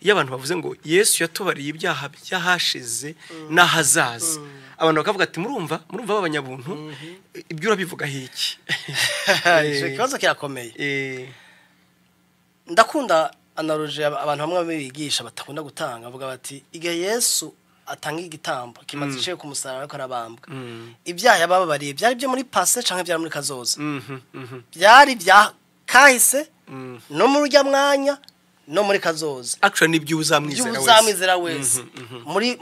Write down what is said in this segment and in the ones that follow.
Iyo abantu bavuze ngo Yesu yatubariye ibyaha by'ahashize n'ahazaza, abantu bakavuga ati: Murumva b'abanyabuntu, ibyo urabivugaho iki?" Icyo kibazo kirakomeye. Ndakunda analogie abantu bamwe bigisha batakunda gutanga, bavuga bati: "Igihe Yesu atanga igitambo kimaze iciye ku musaraba ariko arabambwa, ibyaha yabababariye byari byo muri passé canke byari muri kazoza?" Byari bya kahise no muri urya mwanya no muri kazoza. Actually, nibyo uzamwizera wese. Uzamwizera wese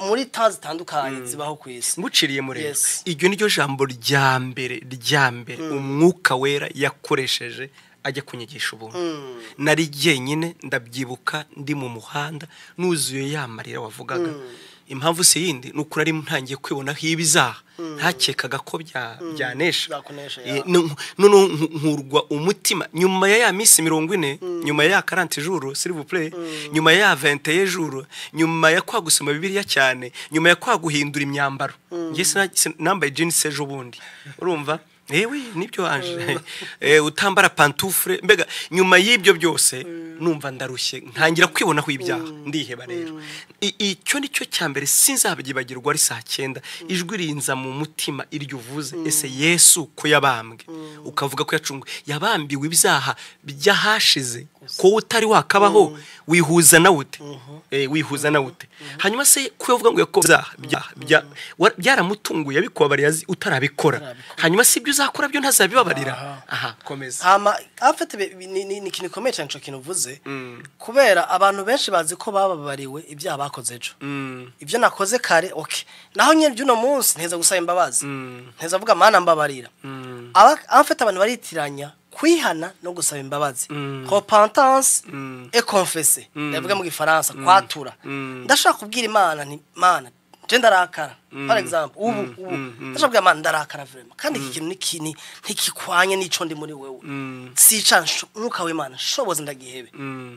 muri temps zitandukanye zibaho ku isi. Nguciriye muri Yes. iryo niryo jambo rya mbere Umwuka Wera yakoresheje ajya kunyigisha ubuntu. Nari jyenyine, ndabyibuka, ndi mu muhanda nuzuye ya marira wavugaga. Impamvu si yindi, ni uko nari ntangiye kwibonaho ibizaha ntakekaga ko byanesha. Byakunesha, ya. Noneho nkurwa umutima nyuma ya minsi 40, nyuma ya 40 jours, s'il vous plaît, nyuma ya 21 jours, nyuma ya kwa gusoma Bibiliya cyane, nyuma ya kwa guhindura imyambaro. Njye nambaye jeans ejo bundi, urumva? Ewe nibyo wanje, utambara pantoufle. Mbega nyuma y'ibyo byose numva ndarushye, ntangira kwibonaho ibyaha, ndiheba. Rero icyo nicyo cya mbere sinzabyibagirwa. Ari saa 9, ijwi rinza mu mutima iryo uvuze: "Ese Yesu ko yabambwe, ukavuga ko yacunguwe, yabambiwe ibyaha by'ahashize, ko utari wakabaho, wihuza nawe ute? Wihuza nawe ute?" Hanyuma se ko yavuga ngo yakoze byaramutunguye, yabikubabariye azi utarabikora. Utarabikora. Hanyuma si ibyo uzakora byo ntazabibabarira? Aha, komeza. Hama en fait ni ikintu gikomeye cyane ico kintu uvuze, kubera abantu benshi bazi ko bababariwe ibyaha bakoze ejo. Ibyo nakoze kare, okay, naho nyine by'uno munsi nteza gusaba imbabazi, nteza avuga: "Mana, mbabarira." En fait, abantu baritiranya kwihana no gusaba imbabazi, repentance et confesser, ndavuga mu Gifaransa, kwatura. Ndashaka kubwira Imana nti: "Mana, je ndarakara." Par exemple, ubu ndashaka kubwira Imana: "Ndarakara vraiment, kandi iki kintu nikini ntikikwanye n'ico ndi muri wewe, sica Mwuka w'Imana shoboza ndagihebe."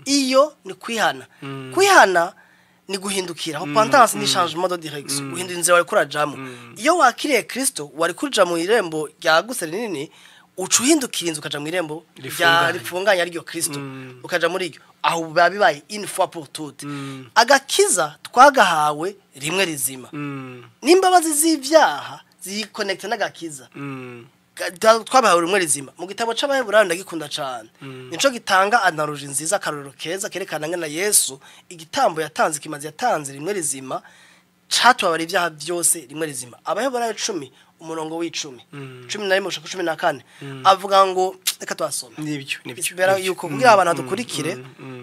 Iyo ni kwihana. Kwihana ni guhindukira. Repentance ni changement de direction, guhindura inzira wari kurajamo. Iyo wakiriye Kristo, wari kuja mu irembo ryagutse rinini, uca uhindukira inzu ukaja mu irembo rya Rifunganye. rifunganye, ariryo Kristo, ukaja muri iryo. Aho biba bibaye une fois pour toutes. Agakiza twagahawe rimwe rizima, n'imbabazi z'ibyaha ziri connecté n'agakiza. Twabahawe rimwe rizima. Mu gitabo c'Abaheburayo, ndagikunda cane, nico gitanga analogie nziza, akarorero keza kerekana ngana Yesu igitambo yatanze, ikimazi yatanze rimwe rizima, catubabara ibyaha byose rimwe rizima. Abaheburayo 10, umurongo w'10, 11 gushika 14, avuga ngo, reka twasome. Nibyo. Isibera Nibyo. yuko kugira abantu badukurikire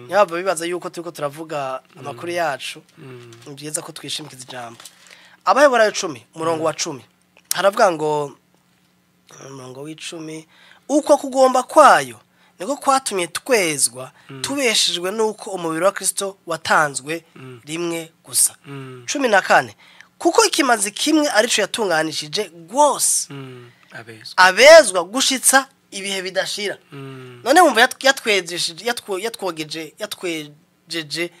ntibava bibaza yuko turiko turavuga amakuru yacu, ni byiza ko twishimikiza ijambo. Abaheburayo 10, umurongo wa 10, haravuga ngo, umurongo w'10: "Uko kugomba kwayo niko kwatumye twezwa, tubeshejwe n'uko umubiri wa Kristo watanzwe rimwe gusa." 14: "Kuko ikimazi kimwe arico yatunganishije rwose Abezwa abezwa gushitsa ibihe bidashira." None wumva yatwejesheje, yatwogeje, yatwejeje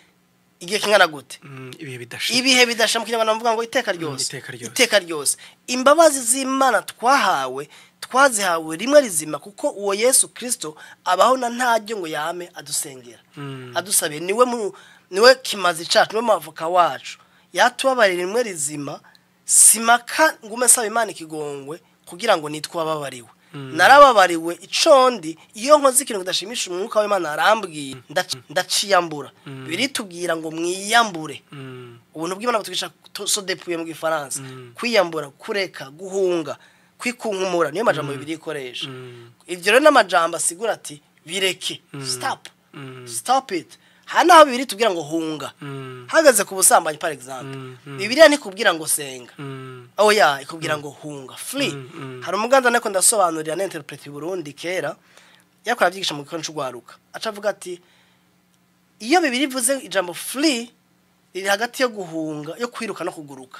igihe kingana gute? Ibihe bidashira. Ibihe bidashira. Mu Kinyarwanda bavuga ngo iteka ryose. Iteka ryose. Iteka ryose. Imbabazi z'Imana twahawe, twazihawe rimwe rizima, kuko uwo Yesu Kristo abaho na ntaryo ngo yame adusengera, adusabiye. Niwe kimazi cacu, niwe mavoka wacu, yatubabarira rimwe rizima. Simaka ngume saba Imana ikigongwe kugira ngo nitwe wababariwe. Narababariwe. Icondi iyo nkoze ikintu kidashimisha Umwuka w'Imana, arambwiye, ndaciyambura. Biritubwira ngo mwiyambure. Ubuntu bw'Imana butwigisha se dépouiller mu Gifaransa, kwiyambura, kureka, guhunga, kwikunkumura, niyo majambo Bibiri ikoresha. Ibyo rero n'amajambo asigura ati: "Bireke, stop, stop it." Hari naho Bibiri tubwira ngo hunga. Hagaze ku busambanyi, par exemple, Bibiliya ntikubwira ngo senga, oya, ikubwira ngo hunga, flee. Hari umuganza nako ndasobanurira na interprète i Burundi kera, yakora abyigisha mu gikoni c'ugwaruka, aca avuga ati: "Iyo Bibiri ivuze ijambo flee, riri hagati yo guhunga, yo kwiruka no kuguruka."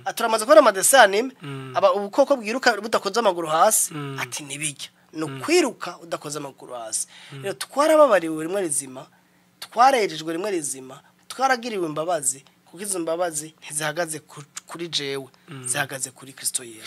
Ati: "Uramaze kubona ama dessins animés, aba ubukoko bwiruka budakoze amaguru hasi?" Ati: "Ntibijya ni ukwiruka udakoze amaguru hasi." Rero twarababariwe rimwe rizima, twarejejwe rimwe rizima, twaragiriwe imbabazi, kuko izo mbabazi ntizihagaze kuri jewe, zihagaze kuri Kristo Yesu.